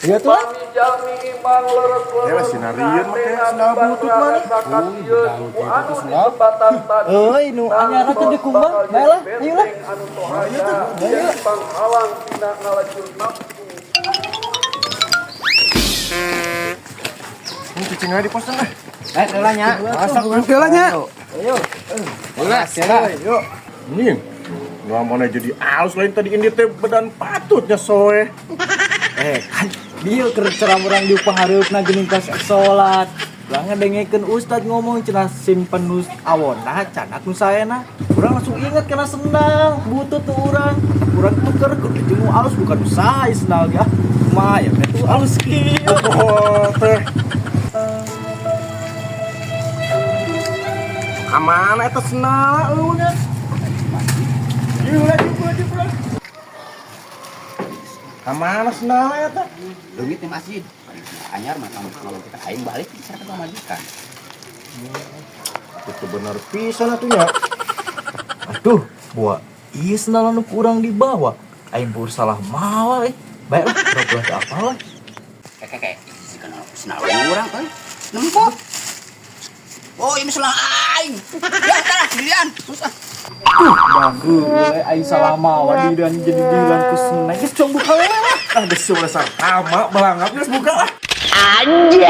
Iya tuh lah. Ya sinarian make sendal butut mana? Euy, nu anyar tuh di Kumbang. Bae lah, ayo lah. Ayo tuh. Ayo. Ini cicing aja di posan lah. Eh, heula nya. Masak kan? Heula nya. Ayo. Heula, heula. Yuk. Ini. Nu mana jadi alus lain tadi ini teh badan patutnya soe. Eh, kan dia keur ceram urang di pahareupna geuning pas salat. Lah ngedengekeun ustad ngomong cenah simpen nu awonna canak nu saena. Urang langsung inget kana sendal butut tuh urang. Urang tuker kudu jeung nu alus bukan nu sae sendal ge. Ah, kumaha ya teh tuh alus kieu. Oh, teh. Kamana eta sendal eueuh nya? Ieu lah juga juga. Kamana sendal eta? Leungit di masjid. Anyar mah kalau kita aing balik bisa ke majikan. Itu bener pisan atuh nya. Aduh, buah iya sendal anu kurang dibawa. Aing pur salah mawa eh. Baiklah, pura-pura teu apa lah. Kayak kayak si kenal sendal urang euy. Nempo. Oh, ini sendal aing. Ya, tah, gilian. Susah. Bangku, aing salah mawa di dan jadi dilan ku seneng. Geus cong buka we lah. Ah geus ulah sartama balangap geus buka lah. Anjay.